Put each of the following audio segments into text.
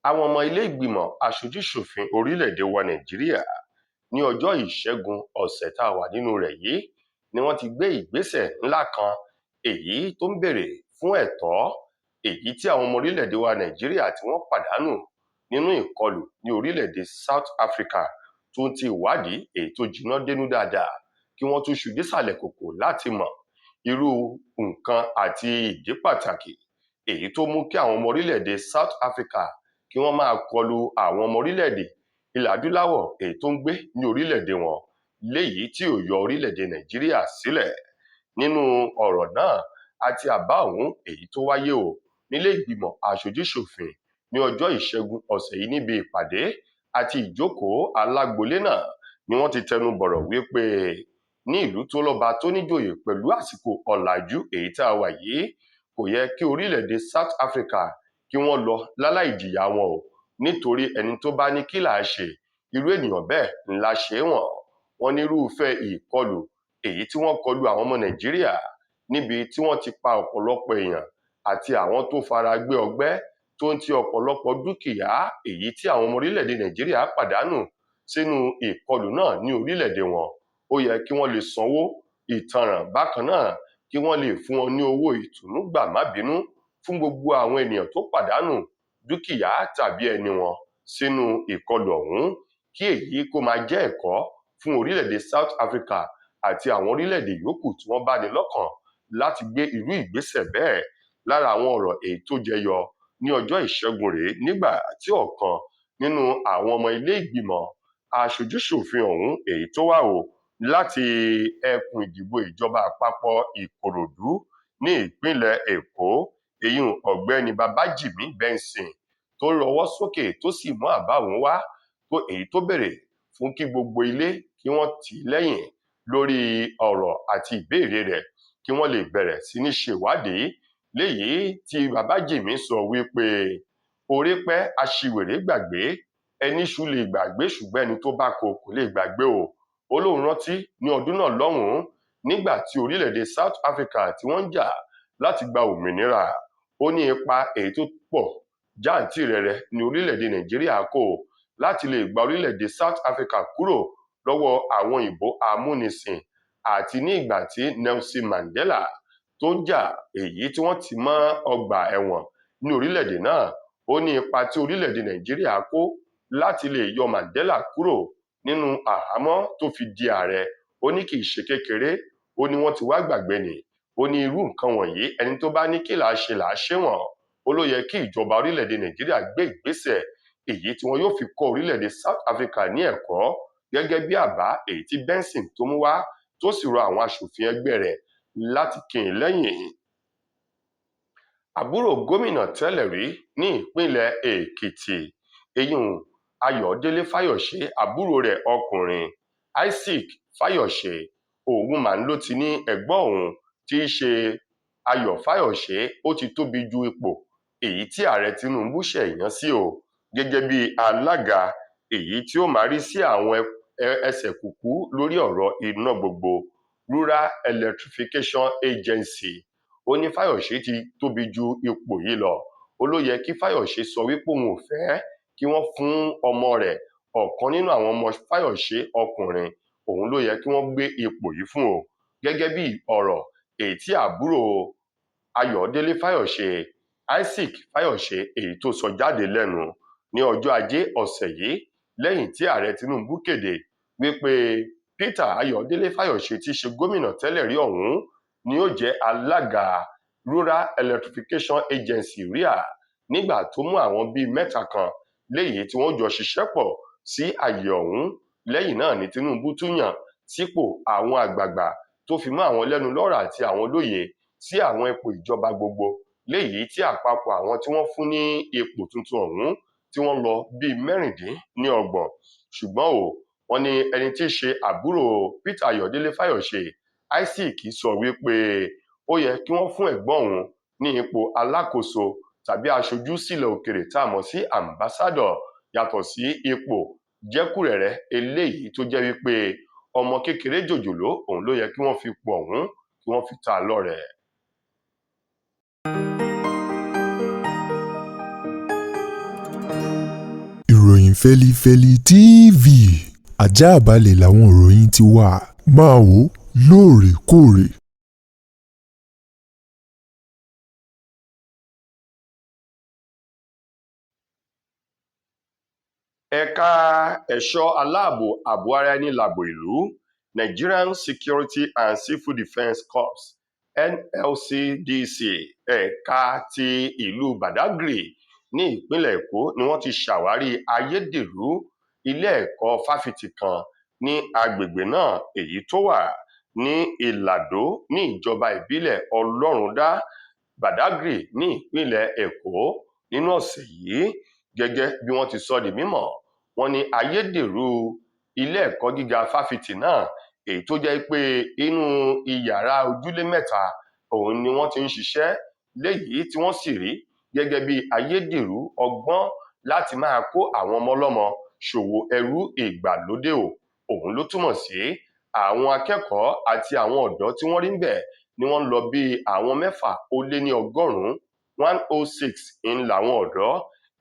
Àwọn ọmọ ilé-ìgbìmọ̀ aṣojúṣòfin orílẹ̀-èdè wa Nàìjíríà ní ọjọ́ Ìṣẹ́gun ọ̀sẹ̀ tá a wà nínú rẹ̀ yìí ni wọ́n ti gbé ìgbésẹ̀ ńlá kan èyí tó ń béèrè fún ẹ̀tọ́ èyí tí àwọn ọmọ orílẹ̀-èdè wa Nàìjíríà tí wọ́n pàdánù nínú ìkọlù ní orílẹ̀-èdè South Africa, tó ń ti ìwádìí èyí tó jiná dénú dáadáa kí wọ́n túṣu désàlẹ̀ kòkò láti mọ irú nǹkan àti ìdí pàtàkì èyí tó mú kí àwọn ọmọ orílẹ̀-èdè South Africa kí wọ́n máa kọlu àwọn ọmọ orílẹ̀-èdè ilẹ̀ adúláwọ̀ èyí tó ń gbé ní orílẹ̀-èdè wọn, léyìí tí ò yọ orílẹ̀-èdè Nàìjíríà sílẹ̀. Nínú ọ̀rọ̀ náà àti àbá ọ̀hún èyí tó wáyé o nílé ìgbìmọ̀ aṣojúṣòfin ní ọjọ́ Ìṣẹ́gun ọ̀sẹ̀ yìí níbi ìpàdé àti ìjókòó alágbolé náà ni wọ́n ti tẹnu bọ̀rọ̀ wípé ní ìlú tó lọ́ba tó níjòyè pẹ̀lú àsìkò ọ̀làjú èyí tá a wà yìí, kò yẹ kí orílẹ̀-èdè South Africa kí wọ́n lọ láláì jìyà wọn o, nítorí ẹni tó bá ní kí là á ṣe, irú ènìyàn bẹ́ẹ̀ ńlá ṣe wọ́n. Wọ́n ní irúfẹ́ ìkọlù èyí tí wọ́n kọlu àwọn ọmọ Nàìjíríà níbi tí wọ́n ti pa ọ̀pọ̀lọpọ̀ èèyàn àti àwọn tó fara gbé ọgbẹ́, tó ń ti ọ̀pọ̀lọpọ̀ dúkìá èyí tí àwọn ọmọ orílẹ̀-èdè Nàìjíríà pàdánù sínú ìkọlù náà ní orílẹ̀-èdè wọn. Ó yẹ kí wọ́n lè sanwó ìtanràn, bákan náà kí wọ́n lè fún wọn ní owó ìtùnú gbà má bínú fún gbogbo àwọn ènìyàn tó pàdánù dúkìá tàbí ẹni wọn sínú ìkọlù ọ̀hún, kí èyí kó máa jẹ́ ẹ̀kọ́ fún orílẹ̀-èdè South Africa àti àwọn orílẹ̀-èdè yòókù tí wọ́n bá ní lọ́kàn láti gbé irú ìgbésẹ̀ bẹ́ẹ̀. Lára àwọn ọ̀rọ̀ èyí tó jẹyọ ní ọjọ́ Ìṣẹ́gun rèé nígbà tí ọ̀kan nínú àwọn ọmọ ilé ìgbìmọ̀ aṣojúṣòfin ọ̀hún èyí tó wà o láti ẹkùn ìdìbò ìjọba àpapọ̀ Ìkòròdú ní ìpínlẹ̀ Èkó, èyí ọ̀gbẹ́ni Babájìmí Benson, tó rọwọ́ sókè tó sì mú àbá òun wá tó èyí tó béèrè fún kí gbogbo ilé kí wọ́n tì í lẹ́yìn lórí ọ̀rọ̀ àti ìbéèrè rẹ̀ kí wọ́n lè bẹ̀rẹ̀ sí ní ṣèwádìí. Léyìí tí Babájìmí sọ wípé orí pẹ́ aṣiwèrè gbàgbé, ẹni ṣu lè gbàgbé ṣùgbọ́n ẹni tó bá kó kò lè gbàgbé o. Ó lóun rántí ní ọdún náà lọ́hùn-ún nígbà tí orílẹ̀-èdè South Africa tí wọ́n ń jà láti gba òmìnira, ó ní ipa èyí tó pọ̀ jáǹtìrẹrẹ ní orílẹ̀-èdè Nàìjíríà kó láti lè gba orílẹ̀-èdè South Africa kúrò lọ́wọ́ àwọn òyìnbó amúnisìn, àti ní ìgbà tí Nelson Mandela tó ń jà èyí tí wọ́n ti mọ́ ọgbà ẹ̀wọ̀n ní orílẹ̀-èdè náà. Ó ní ipa tí orílẹ̀-èdè Nàìjíríà kó láti lè yọ Mandela kúrò nínú àhámọ́ tó fi di ààrẹ, ó ní kì í ṣe kékeré. Ó ní wọ́n ti wá gbàgbé ni. Ó ní irú nǹkan wọ̀nyí ẹni tó bá ní kí là á ṣe là á ṣe wọ́n. Ó ló yẹ kí ìjọba orílẹ̀-èdè Nàìjíríà gbé ìgbésẹ̀ èyí tí wọn yóò fi kọ́ orílẹ̀-èdè South Africa ní ẹ̀kọ́ gẹ́gẹ́ bí àbá èyí tí Benson tó mú wá, tó sì rọ àwọn aṣòfin ẹgbẹ́ rẹ̀ láti kín in lẹ́yìn. Àbúrò gómìnà tẹ́lẹ̀ rí ní ìpínlẹ̀ Èkìtì, eyín Ayọ̀délé Fáyọ̀ṣe, àbúrò rẹ̀ ọkùnrin Isaac Fáyọ̀ṣe, òun mà ń ló ti ní ẹ̀gbọ́n òun tí í ṣe Ayọ̀ Fáyọ̀ṣe ó ti tóbi ju ipò èyí tí ààrẹ Tinubu ṣẹ̀ yàn sí o gẹ́gẹ́ bí alága èyí tí ó máa rí sí àwọn ẹsẹ̀ kúkú lórí ọ̀rọ̀ iná gbogbo, Rural Electrification Agency. Ó ní Fáyọ̀ṣe ti tóbi ju ipò yìí lọ. Ó ló yẹ kí Fáyọ̀ṣe sọ wípé òun ò fẹ́ kí wọ́n fún ọmọ rẹ̀, ọ̀kan nínú àwọn ọmọ Fáyọ̀ṣe ọkùnrin, òun ló yẹ kí wọ́n gbé ipò yìí fún o, gẹ́gẹ́ bí ọ̀rọ̀ èyí tí àbúrò Ayọ̀délé Fáyọ̀ṣe Isaac Fáyọ̀ṣe èyí tó sọ jáde lẹ́nu ní ọjọ́ Ajé ọ̀sẹ̀ yìí lẹ́yìn tí ààrẹ Tinubu kéde wípé Peter Ayọ̀délé Fáyọ̀ṣe tí í ṣe gómìnà tẹ́lẹ̀ rí ọ̀hún ni ó jẹ́ alága Rural Electrification Agency RIA, nígbà tó mú àwọn bíi mẹ́ta kan léyìí tí wọ́n jọ ṣiṣẹ́ pọ̀ sí àyè ọ̀hún. Lẹ́yìn náà ni Tinubu tún yàn sípò àwọn àgbààgbà tó fi mọ́ àwọn lẹ́nu lọ́rọ̀ àti àwọn olóye sí àwọn ipò ìjọba gbogbo, léyìí tí àpapọ̀ àwọn tí wọ́n fún ní ipò tuntun ọ̀hún tí wọ́n lọ bíi 26. Ṣùgbọ́n o, wọ́n ní ẹni tí í ṣe àbúrò Peter Ayọ̀délé Fáyọ̀ṣe Isaac sọ wípé ó yẹ kí wọ́n fún ẹ̀gbọ́n òun ní ipò alákòóso tàbí aṣojú sílẹ̀ òkèrè tá a mọ̀ sí ambassador, yàtọ̀ sí ipò jẹ́kúrẹ̀rẹ̀ eléyìí tó jẹ́ wípé ọmọ kékeré jòjòló òun ló yẹ kí wọ́n fi ipò ọ̀hún kí wọ́n fi ta lọ́rẹ. Fẹ́lífẹ́lí TV ajáàbalẹ̀ làwọn ìròyìn ti wà, máa wò ó lóòrèkóòrè. Ẹ̀ka ẹ̀ṣọ́ aláàbò ààbò ara ẹni láàbò ìlú, Nigerian Security and Civil Defence Corps NSCDC, ẹ̀ka ti ìlú Badagry ní ìpínlẹ̀ Èkó ni wọ́n ti ṣàwárí ayédèrú ilé-ẹ̀kọ́ fáfitì kan ní àgbègbè náà, èyí tó wà ní Ìlàdó níjọba ìbílẹ̀ Ọlọ́rundá, Badagry ní ìpínlẹ̀ Èkó nínú ọ̀sẹ̀ yìí. Gẹ́gẹ́ bí wọ́n ti sọ di mímọ̀, wọ́n ní ayédèrú ilé-ẹ̀kọ́ gíga fáfitì náà, èyí tó jẹ́ pé inú iyàrá ojúlé mẹ́ta òun ni wọ́n ti ń ṣiṣẹ́ léyìí, tí wọ́n sì rí gẹ́gẹ́ bí ayédèrú ọgbọ́n láti máa kó àwọn ọmọ ọlọ́mọ ṣòwò ẹrú ìgbàlódé. O òun ló túmọ̀ sí àwọn akẹ́kọ̀ọ́ àti àwọn ọ̀dọ́ tí wọ́n rí ń bẹ̀ ni wọ́n ń lọ bí àwọn mẹ́fà ó lé ní ọgọ́rùn-ún, 106 ń làwọn ọ̀dọ́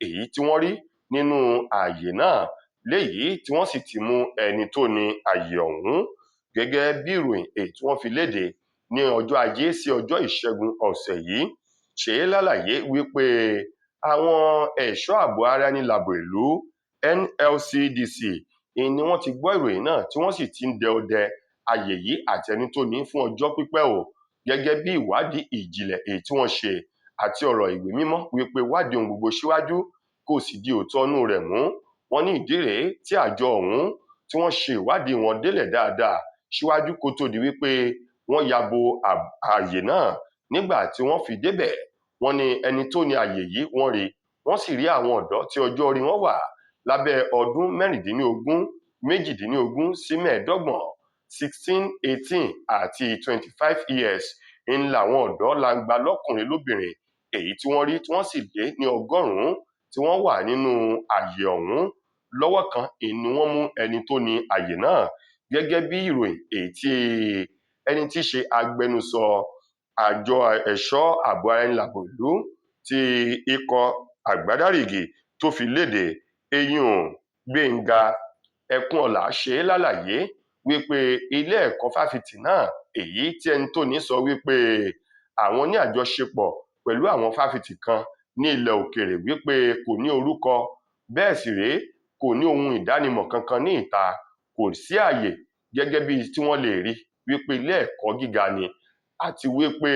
èyí tí wọ́n rí nínú ààyè náà, léyìí tí wọ́n sì ti mú ẹni tó ní ààyè ọ̀hún. Gẹ́gẹ́ bí ìròyìn èyí tí wọ́n fi léde ní ọjọ́ Ajé sí ọjọ́ Ìṣẹ́gun ọ̀sẹ̀ yìí ṣe é lálàyé wípé àwọn ẹ̀ṣọ́ ààbò ara ẹni làbò ìlú NLCDC ni wọ́n ti gbọ́ ìròyìn náà, tí wọ́n sì ti ń dẹ ọdẹ ààyè yìí àti ẹni tó ní fún ọjọ́ pípẹ́ o. Gẹ́gẹ́ bí ìwádìí ìjìnlẹ̀ èyí tí wọ́n ṣe àti ọ̀rọ̀ ìwé mímọ́ wípé wádìí ohun gbogbo síwájú kó sì di òótọ́ inú rẹ̀ mú, wọ́n ní ìdí rèé tí àjọ ọ̀hún tí wọ́n ṣe ìwádìí wọn délẹ̀ dáadáa síwájú kó tó di wípé wọ́n ya bo ààyè náà. Nígbà tí wọ́n fi débẹ̀, wọ́n ní ẹni tó ní ààyè yìí wọ́n rí, wọ́n sì rí àwọn ọ̀dọ́ tí ọjọ́ orí wọn wà lábẹ́ ọdún mẹ́rìndínlógún, méjìdínlógún sí mẹ́ẹ̀ẹ́dọ́gbọ̀n, 16, 18 àti 25 years, ń làwọn ọ̀dọ́ langba lọ́kùnrin lóbìnrin èyí tí wọ́n rí, tí wọ́n sì lé ní ọgọ́rùn-ún tí wọ́n wà nínú ààyè ọ̀hún. Lọ́wọ́ kan ni wọ́n mú ẹni tó ní ààyè náà. Gẹ́gẹ́ bí ìròyìn èyí tí ẹni tí í ṣe agbẹnusọ àjọ ẹ̀ṣọ́ ààbò ara ẹni làbò ìlú ti ikọ̀ àgbádárìgì tó fi léde, eyín Gbénga Ẹkúnọlá, ṣe é lálàyé wípé ilé ẹ̀kọ́ fáfitì náà, èyí tí ẹni tó ní sọ wípé àwọn ní àjọṣepọ̀ pẹ̀lú àwọn fáfitì kan ní ilẹ̀ òkèèrè, wípé kò ní orúkọ, bẹ́ẹ̀ sì rèé kò ní ohun ìdánimọ̀ kankan ní ìta, kò sí ààyè gẹ́gẹ́ bí tí wọ́n lè rí wípé ilé ẹ̀kọ́ gíga ni, àti wípé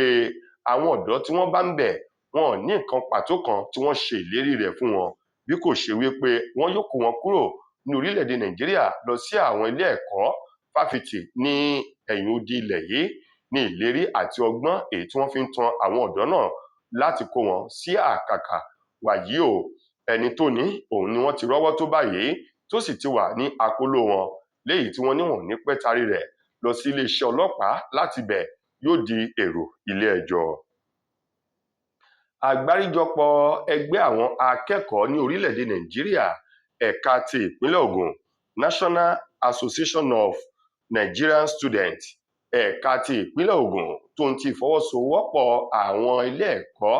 àwọn ọ̀dọ́ tí wọ́n bá ń bẹ̀ wọn ò ní nǹkan pàtó kan tí wọ́n ṣe ìlérí rẹ̀ fún wọn, bí kò ṣe wípé wọ́n yóò kó wọn kúrò ní orílẹ̀-èdè Nàìjíríà lọ sí àwọn ilé ẹ̀kọ́ fáfitì ní ẹ̀yìn odi ilẹ̀ yìí ní ìlérí àti ọgbọ́n èyí tí wọ́n fi ń tan àwọn ọ̀dọ́ náà láti kó wọn sí àkàkà. Wàyí o, ẹni tó ní òun ni wọ́n ti rọ́wọ́ tó báyìí, tó sì ti wà ní akóló wọn, léyìí tí wọ́n ní wọn ò ní pẹ́ tarí rẹ̀ lọ sí iléeṣẹ́ ọlọ́pàá, láti bẹ̀ yóò di èrò ilé ẹjọ́. Àgbáríjọpọ̀ ẹgbẹ́ àwọn akẹ́kọ̀ọ́ ní orílẹ̀-èdè Nàìjíríà ẹ̀ka ti ìpínlẹ̀ Ògùn, National Association of Nigerian Students, ẹ̀ka ti ìpínlẹ̀ Ògùn, tó ń ti ìfọwọ́sowọ́pọ̀ àwọn ilé ẹ̀kọ́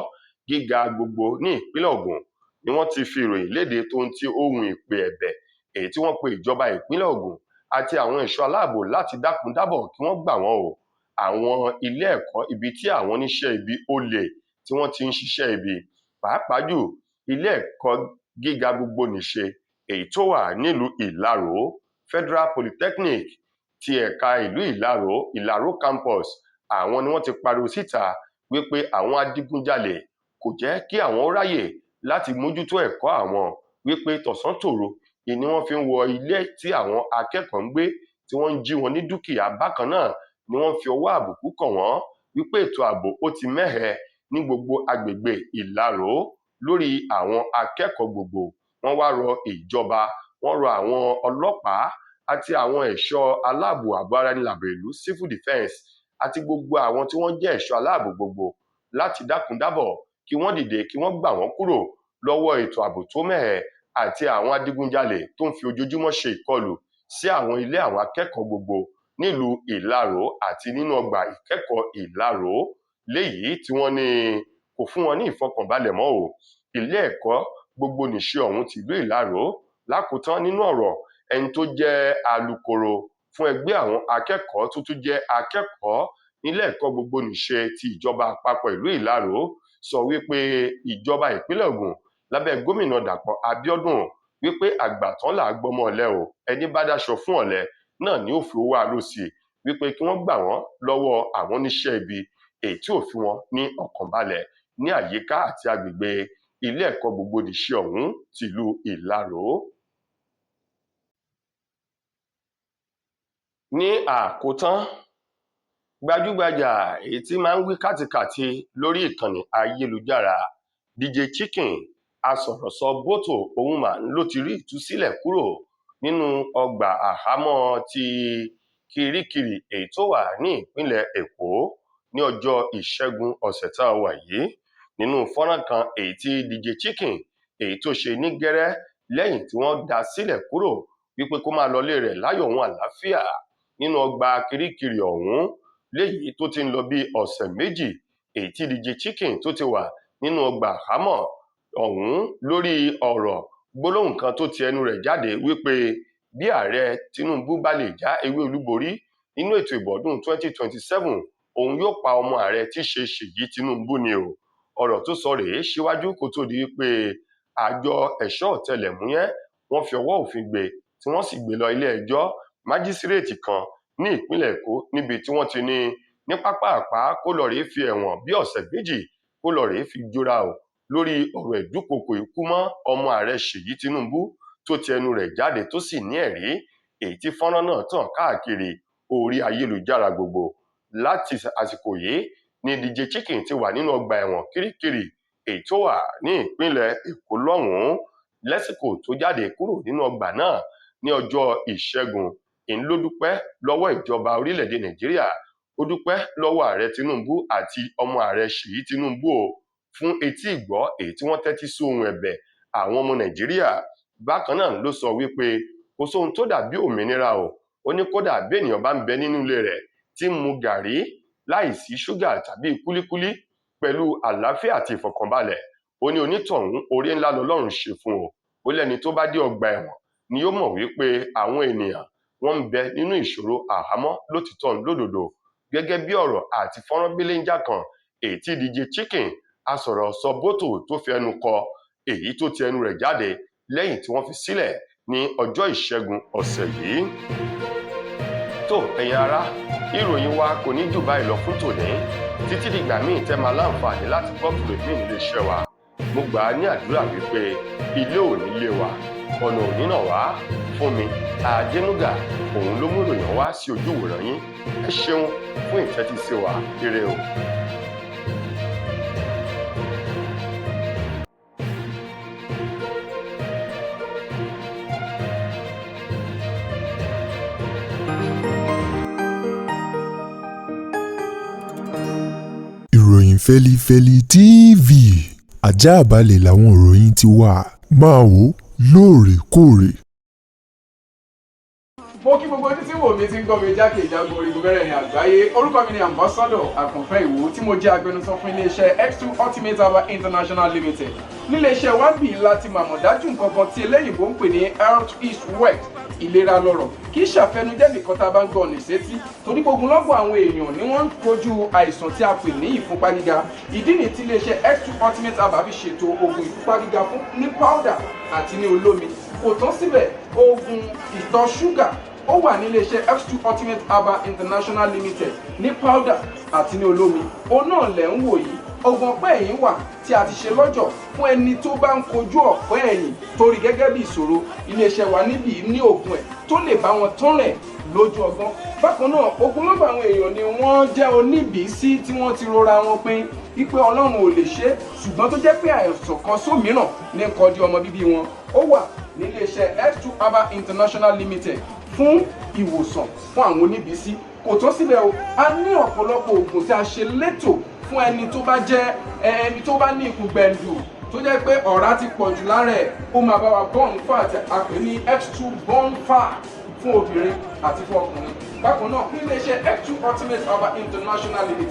gíga gbogbo ní ìpínlẹ̀ Ògùn ni wọ́n ti fi ìròyìn léde tó ń ti ohun ìpè ẹ̀bẹ̀ èyí tí wọ́n pe ìjọba ìpínlẹ̀ Ògùn àti àwọn ẹ̀ṣọ́ aláàbò láti dákun dábọ̀ kí wọ́n gbà wọ́n o. Àwọn ilé ẹ̀kọ́ ibi tí àwọn oníṣẹ́ ibi olè tí wọ́n ti ń ṣiṣẹ́ ibi, pàápàá jù ilé ẹ̀kọ́ gíga gbogbo nìṣe èyí tó wà nílùú Ìlaró, Federal Polytechnic ti ẹ̀ka ìlú Ìlaró, Ìlaró campus, àwọn ni wọ́n ti pariwo síta wípé àwọn adigunjalè kò jẹ́ kí àwọn ó ráyè láti mójútó ẹ̀kọ́ àwọn, wípé tọ̀sán tòru ni wọ́n fi ń wọ ilé tí àwọn akẹ́kọ̀ọ́ ń gbé, tí wọ́n ń jí wọn ní dúkìá. Bákan náà ni wọ́n fi ọwọ́ àbùkù kàn wọ́n wípé ètò ààbò ó ti mẹ́hẹ ní gbogbo agbègbè Ìlaró lórí àwọn akẹ́kọ̀ọ́ gbogbo. Wọ́n wá rọ ìjọba, wọ́n rọ àwọn ọlọ́pàá àti àwọn ẹ̀ṣọ́ aláàbò ààbò ara ẹni làbò ìlú, civil defence, àti gbogbo àwọn tí wọ́n jẹ́ ẹ̀ṣọ́ aláàbò gbogbo láti dákun dábọ̀ kí wọ́n dìde kí wọ́n gbà wọ́n kúrò lọ́wọ́ ètò ààbò tó mẹ́hẹ àti àwọn adigunjalè tó ń fi ojoojúmọ́ ṣe ìkọlù sí àwọn ilé àwọn akẹ́kọ̀ọ́ gbogbo nílùú Ìlaró àti nínú ọgbà ìkẹ́kọ̀ọ́ Ìlaró, léyìí tí wọ́n ní kò fún wọn ní ìfọkànbalẹ̀ mọ́ o. Ilé ẹ̀kọ́ gbogbo nìṣe ọ̀hún tìlú Ìlaró Lákòótán nínú ọ̀rọ̀, ẹni tó jẹ́ alukoro fún ẹgbẹ́ àwọn akẹ́kọ̀ọ́ tó tún jẹ́ akẹ́kọ̀ọ́ nílé ẹ̀kọ́ gbogbonìṣe ti ìjọba àpapọ̀ ìlú Ìlaró sọ wípé ìjọba ìpínlẹ̀ Ògùn lábẹ́ gómìnà Dàpọ̀ Abíọ́dún wípé àgbàtán là á gbọmọ ọ̀lẹ o, ẹni bá dáṣọ fún ọ̀lẹ náà ni ó fi owó aró sí i, wípé kí wọ́n gbà wọ́n lọ́wọ́ àwọn oníṣẹ́ ibi èyí tí ò fi wọn ní ọkàn balẹ̀ ní àyíká àti agbègbè ilé ẹ̀kọ́ gbogbonìṣe ọ̀hún tìlú Ìlaró. Ní àkótán, gbajúgbajà èyí tí máa ń wí kátikàti lórí ìkànnì ayélujára DJ Chicken asọ̀rọ̀sọ bótò òun mà ló ti rí ìtúsílẹ̀ kúrò nínú ọgbà àhámọ́ ti Kirikiri èyí tó wà ní ìpínlẹ̀ Èkó ní ọjọ́ Ìṣẹ́gun ọ̀sẹ̀ tá a wà yìí. Nínú fọ́nrán kan èyí tí DJ Chicken èyí tó ṣe ní gẹ́rẹ́ lẹ́yìn tí wọ́n dá sílẹ̀ kúrò wípé kó máa lọlé rẹ̀ láyọ̀ òun àlàáfíà nínú ọgbà Kirikiri ọ̀hún léyìí tó ti ń lọ bí ọ̀sẹ̀ méjì èyí tí DJ Chicken tó ti wà nínú ọgbà àhámọ́ ọ̀hún lórí ọ̀rọ̀ gbólóhùn kan tó ti ẹnu rẹ̀ jáde wípé bí ààrẹ Tinubu bá lè já ewé olúborí nínú ètò ìbò ọdún 2027 òun yóò pa ọmọ ààrẹ tí í ṣe Ṣèyí Tinubu ni o. Ọ̀rọ̀ tó sọ rèé síwájú kó tó di wípé àjọ ẹ̀ṣọ́ ọ̀tẹlẹ̀múyẹ́ wọ́n fi ọwọ́ òfin gbé tí wọ́n sì gbé lọ ilé ẹjọ́ májísíréètì kan ní ìpínlẹ̀ Èkó níbi tí wọ́n ti ní pápápá kó lọ rèé fi ẹ̀wọ̀n bí ọ̀sẹ̀ méjì kó lọ rèé fi jura o lórí ọ̀rọ̀ ìdúkokò ikú mọ́ ọmọ ààrẹ Ṣèyí Tinubu tó ti ẹnu rẹ̀ jáde tó sì ní ẹ̀rí èyí tí fọ́nrán náà tàn káàkiri orí ayélujára gbogbo. Láti àsìkò yìí ni DJ Chicken ti wà nínú ọgbà ẹ̀wọ̀n Kirikiri èyí tó wà ní ìpínlẹ̀ Èkó lọ́hùn-ún. Lásìkò tó jáde kúrò nínú ọgbà náà ní ọjọ́ Ìṣẹ́gun, ń ló dúpẹ́ lọ́wọ́ ìjọba orílẹ̀-èdè Nàìjíríà, ó dúpẹ́ lọ́wọ́ ààrẹ Tinubu àti ọmọ ààrẹ Ṣèyí Tinubu o fún etí ìgbọ́ èyí tí wọ́n tẹ́tí sí ohùn ẹ̀bẹ̀ àwọn ọmọ Nàìjíríà. Bákan náà ló sọ wípé kò sóhun tó dàbí òmìnira o, ó ní kódà bí ènìyàn bá ń bẹ nínú ilé rẹ̀ tí ń mu gàrí láìsí ṣúgà tàbí kúlíkúlí pẹ̀lú àlàáfíà àti ìfọ̀kànbalẹ̀, ó ní onítọ̀hún oore ńlá lọlọ́run ṣe fún o. Ó lẹ́ni tó bá dé ọgbà ẹ̀wọ̀n ni yóò mọ̀ wípé àwọn ènìyàn wọ́n ń bẹ nínú ìṣòro àhámọ́ lótìtọ́ lódodo. Gẹ́gẹ́ bí ọ̀rọ̀ àti fọ́nrán belenja kan èyí tí DJ Chicken asọ̀rọ̀sọ bótò tó fi ẹnu kọ èyí tó ti ẹnu rẹ̀ jáde lẹ́yìn tí wọ́n fi sílẹ̀ ní ọjọ́ Ìṣẹ́gun ọ̀sẹ̀ yìí. Tó ẹ̀yin ará, ìròyìn wa kò ní jù báyìí lọ fún tòní títí dìgbà míì tẹ́ máa láǹfààní láti gbọ́ tòrò míì nílé iṣẹ́ wa. Mo gbà á ní àdúrà wípé ilé ò ní lé wa, ọ̀nà ò ní nà wá. Fún mi Adénúgà òun ló mú ìròyìn wá sí ojú ìwòran yín. Ẹ ṣeun fún ìtẹ́tísí wa, ire o. Ìròyìn Fẹ́lifẹ́li TV ajáàbalẹ̀ làwọn ìròyìn ti wà. Máa wò ó lóòrèkóòrè. Mo kí gbogbo ojú tí wò mí tí ń gbọ́ mi jákèjádò orígun mẹ́rẹ̀ẹ̀rin àgbáyé. Orúkọ mi ni Ambassador Àkànfẹ́ Ìwò tí mo jẹ́ agbẹnusọ fún iléeṣẹ́ X2 Ultimate Herbal International Limited. Níléeṣẹ́ wa bí láti màmọ̀ dájú nǹkan kan tí eléyìnbó ń pè ní health is wealth, ìlera lọ́rọ̀. Kì í ṣàfẹnujẹ́ nìkan tá a bá ń gbọ́ ọ̀nà ìsétí, torí gbogbo lọ́gbọ̀n àwọn èèyàn ni wọ́n ń kojú àìsàn tí a pè ní ìfúnpá gíga. Ìdí nìyí tí iléeṣẹ́ X2 Ultimate Herbal fi ṣètò oògùn ìfúnpá gíga fún ní powder àti ní olómi. Kò tán síbẹ̀, oògùn ìtọ̀ ṣúgà ó wà ní iléeṣẹ́ X2 Ultimate Herbal International Limited ní powder àti ní olómi. Òun náà lẹ̀ ń wò yìí. Oògùn ọ̀pẹ́ ẹ̀yìn wà tí a ti ṣe lọ́jọ̀ fún ẹni tó bá ń kojú ọ̀pẹ́ ẹ̀yìn torí gẹ́gẹ́ bí ìṣòro. Iléeṣẹ́ wa níbí ní oògùn ẹ̀ tó lè bá wọn tán rẹ̀ lójú ọgbọ́n. Bákan náà, ogunlọ́gọ̀ àwọn èèyàn ni wọ́n jẹ́ oníbìísí tí wọ́n ti rora wọn pin wípé Ọlọ́run ò lè ṣe é, ṣùgbọ́n tó jẹ́ pé àìsàn kan sómìíràn ní kọjú ọmọ bíbí wọn. Ó wà níléeṣẹ́ X2 Herbal International Limited fún ìwòsàn fún àwọn oníbìísí. Kò tán síbẹ̀ o, a ní ọ̀pọ̀lọpọ̀ oògùn tí a ṣe létò fún ẹni tó bá jẹ́ ẹni tó bá ní ikùn gbẹ̀ǹdù tó jẹ́ pé ọ̀rá ti pọ̀ jù lára ẹ̀. Ó máa bá wa burn fat, a pè ní X2 burn fat fún obìnrin àti fún ọkùnrin. Bákan náà, níléeṣẹ́ X2 Ultimate Herbal International Limited.